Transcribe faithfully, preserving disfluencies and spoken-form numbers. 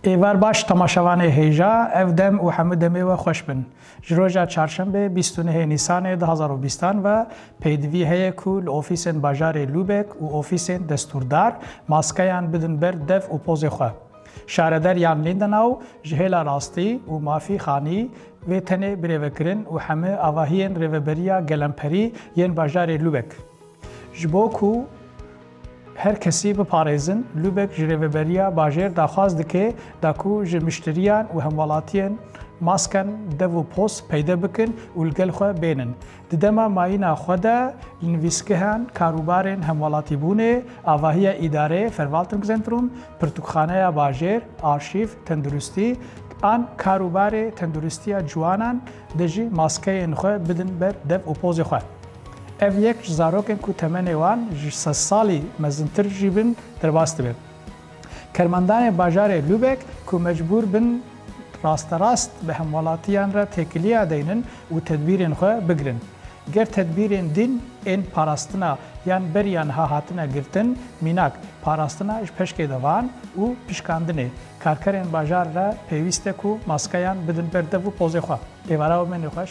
Êvar baş temaşevanê hêja, ev dem û hemû demê we xweş bin. Ji roja çarşembê bîst û nehê Nîsanê du hazar û bîstan ve peydivî heye ku li ofîsên bajarê Lübeck û ofîsên destûrdar maskeyan bidin ber dev û pozê xwe. Şareder Jan Lindenau ji hêla rastî û mafî xanî vê tenê birêvekirin û hemû avahiyên rêveberiya gelemperî yên bajarê Lübeck. Ji bo ku her kesî biparêzin, Lübeck ji rêveberiya bajêr daxwaz dike da ku ji mişteriyan û hemwelatiyên masken dev û poz peyde bikin û li gel xwe bênin. Di dema mayîna xwe de li nivîsgehan, karûbarên hemwelatîbûnê, avahiya îdarê, Verwaltungszentrum, pirtûkxaneya bajêr, arşîv, tenduristî an karûbarê tenduristiya ciwanan de jî maskeyên xwe bidin ber dev û pozê xwe. Ev yek ji zarokên ku temenê wan ji sed salî mezintir jî bin derbas dibe. Kermandanê bajarê Lübeck ku mecbûr bin rasterast bi hemwelatiyan re têkiliya deynin û tedbîrên xwe bigirin. Ger tedbîrên din ên parastina yan beriya niha hatine girtin, mînak, parastina ji peşkê devan û pişkandinê, karkerên bajar re pêwîst e ku maskeyan bidin ber dev û pozê xwe. Êvara we mênê xweş.